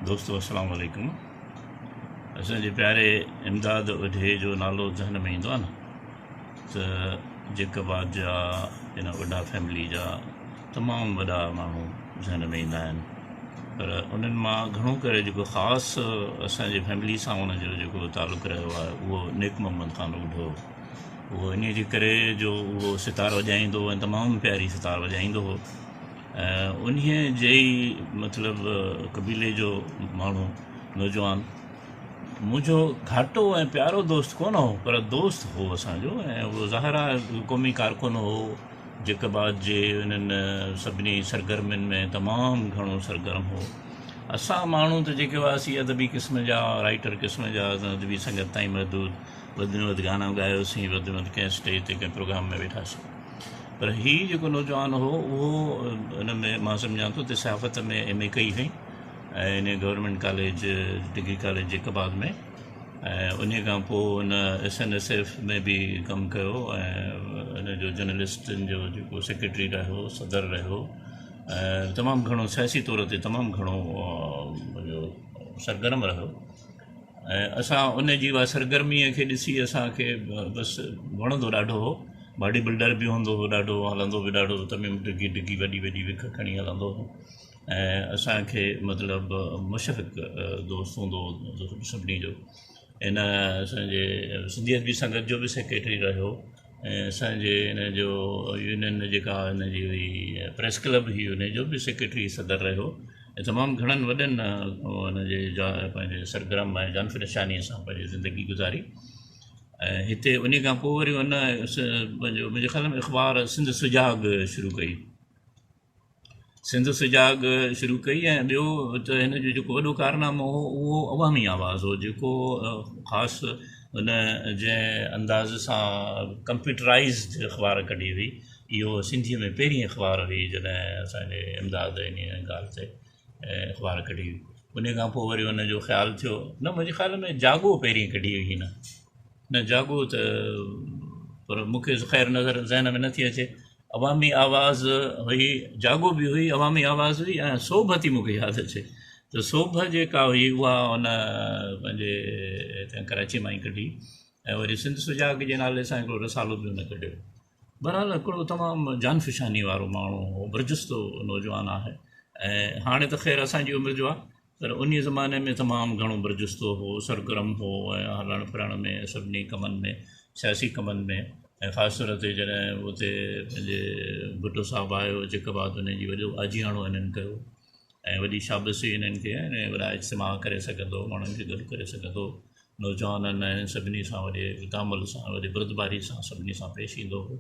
دوستو اسلام عليڪم اسان جي پياري امداد اڍي جو نالو ذهن ۾ ايندو آهي نه ته جيڪب آباد جا ان اڍا فيملي جا تمام وڏا ماڻهو ذهن ۾ ايندا آهن پر انهن مان گهڻو ڪري جيڪو خاص اسان جي فيملي سان ان جو جيڪو تعلق رهيو آهي اهو نيڪ محمد خان اڍو اهو انهي جي ڪري جو اهو ستار وڄائيندو هو ۽ تمام پياري ستار وڄائيندو هو ۽ انهيء جي ئي مطلب قبيلي جو ماڻهو نوجوان منهنجو گهاٽو ۽ پيارو دوست ڪونه هو پر دوست هو اسان جو ۽ اهو ظاهر آهي قومي ڪارڪن هو جيڪب آباد جي انهن سڀني سرگرمين ۾ تمام گهڻو سرگرم هو اسان ماڻهو ته جيڪي هئاسين ادبي قسم جا رائيٽر قسم جا ادبي سنگت تائين محدود وڌ ۾ وڌ گانا ڳايوسين وڌ ۾ وڌ ڪنهن اسٽيج تي ڪنهن پروگرام ۾ ويٺاسين پر هي جيڪو نوجوان هو اهو ان ۾ مان سمجهان ٿو ته صحافت ۾ ايم اي ڪئي هئي ۽ ان government college degree college Jacobabad ۾ ۽ ان کان پوء ان ايس اين ايس ايف ۾ به ڪم ڪيو ۽ ان جو جرنلسٽن جو جيڪو سيڪريٽري رهيو صدر رهيو ۽ تمام گهڻو سياسي طور تي تمام گهڻو سرگرم رهيو ۽ اسان ان جي اها سرگرميء کي ڏسي اسان کي بس وڻندو ڏاڍو هو. باڊي بلڊر به هوندو هو ڏاڍو هلندو به ڏاڍو هو تمام ڊگهي ڊگهي وڏي وڏي وک کڻي هلندو هو ۽ اسان کي مطلب مشفق دوست هوندو هو سڀني جو ان اسان جي سنڌي ادبي سنگت جو به سيڪريٽري رهيو ۽ اسان جي ان جو يونين جيڪا ان جي هئي پريس ڪلب هئي ان جو به سيڪريٽري صدر رهيو ۽ تمام گهڻن وڏن ان جي جا پنهنجي سرگرم ۽ جانفشانيء سان پنهنجي زندگي گذاري ۽ هتي ان کان پوء وري ان پنهنجو منهنجي خيال ۾ اخبار سنڌ سجاڳ شروع ڪئي سنڌ سجاڳ شروع ڪئي ۽ ٻيو ته هن جو جيڪو وڏو ڪارنامو هو اهو عوامي آواز هو جيڪو خاص ان جنهن انداز سان ڪمپيوٽرائيزڊ اخبار ڪڍي هئي اهو سنڌيء ۾ پهرين اخبار هئي جڏهن اسان جي امداد انهيء ڳالهه تي اخبار ڪڍي هئي ان کان پوء وري ان جو خيال ٿيو نه منهنجي خيال ۾ جاڳو پهرين ڪڍي هئي هن نه جاڳو ته پر مون کي خير نظر ذهن ۾ نٿي اچي عوامي آواز هئي جاڳو به هئي عوامي آواز هئي ۽ سوڀ ٿي مون کي ياد اچي ته سوڀ جيڪا هئي اها ان پنهنجي هتان ڪراچي مان ئي ڪڍي ۽ وري سنڌ سجاڳ جي نالي سان هڪڙو رسالو به هن ڪڍيو بهرحال هڪڙو تمام جانفشاني وارو ماڻهو هو برجستو نوجوان آهي ۽ هاڻي ته خير اسان جي عمر جو آهي پر انهيء زماني ۾ تمام گهڻو برجستو هو، سرگرم هو ۽ هلڻ ڦرڻ ۾ سڀني ڪمن ۾ سياسي ڪمن ۾ ۽ خاص طور تي جڏهن اتي پنهنجي ڀٽو صاحب آيو جيڪب آباد ان جي وڏو آجياڻو هنن ڪيو ۽ وڏي شابسي هنن کي ۽ وڏا اجتماع ڪري سگهندو هو ماڻهن کي گڏ ڪري سگهندو هو نوجوانن ۽ سڀني سان وڏي تامل سان وڏي بردباري سان سڀني سان پيش ايندو هو.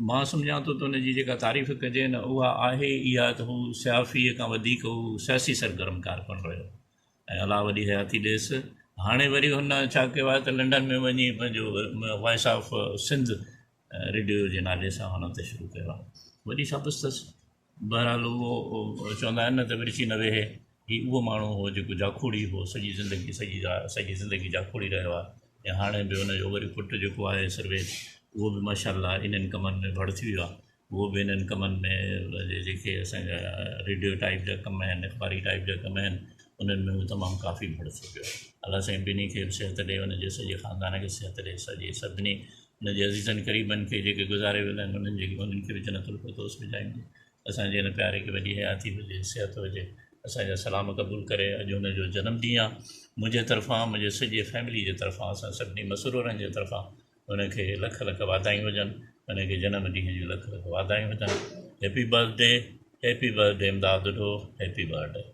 مان سمجهان ٿو ته ان جي جيڪا تعريف ڪجي نه اها آهي اها ته هو صحافيء کان وڌيڪ هو سياسي سرگرم ڪارڪن رهيو ۽ الله وڏي حياتي ڏيس. هاڻي وري هن ڇا ڪيو آهي ته لنڊن ۾ وڃي پنهنجو وائس آف سنڌ ريڊيو جي نالي سان هن اتي شروع ڪيو آهي. وڏي شابس اٿس. بهرحال اهو چوندا آهن نه ته ورڇي نه ويهي هي اهو ماڻهو هو جيڪو جاکوڙي هو سڄي زندگي سڄي سڄي زندگي جاکوڙي رهيو آهي ۽ هاڻي به ان جو وري پٽ جيڪو آهي سرويچ اهو به ماشاء الله انهن ڪمن ۾ ڀڙ ٿي ويو آهي اهو به انهن ڪمن ۾ جيڪي اسان جا ريڊيو ٽائيپ جا ڪم آهن اخباري ٽائيپ جا ڪم آهن انهن ۾ هو تمام ڪافي ڀڙ ٿي پيو آهي الله سائين ٻنهي کي به صحت ڏي انهن جي سڄي خاندان کي صحت ڏي سڄي سڀني ان جي عزيزن قريبن کي جيڪي گذاري ويل آهن انهن جي انهن کي به جنت الفردوس ۾ جاء ملي اسان جي هن پياري کي وڏي حياتي هجي صحت هجي اسان جا سلام قبول ڪري اڄ هن جو جنم ڏينهن آهي منهنجي طرفان منهنجي سڄي فيملي جي طرفان اسان سڀني مسرورن جي طرفان هن کي لک لک واڌايون هجن هن کي جنم ڏينهن جون لک لک واڌايون هجن happy birthday happy birthday Imdad Odho happy birthday.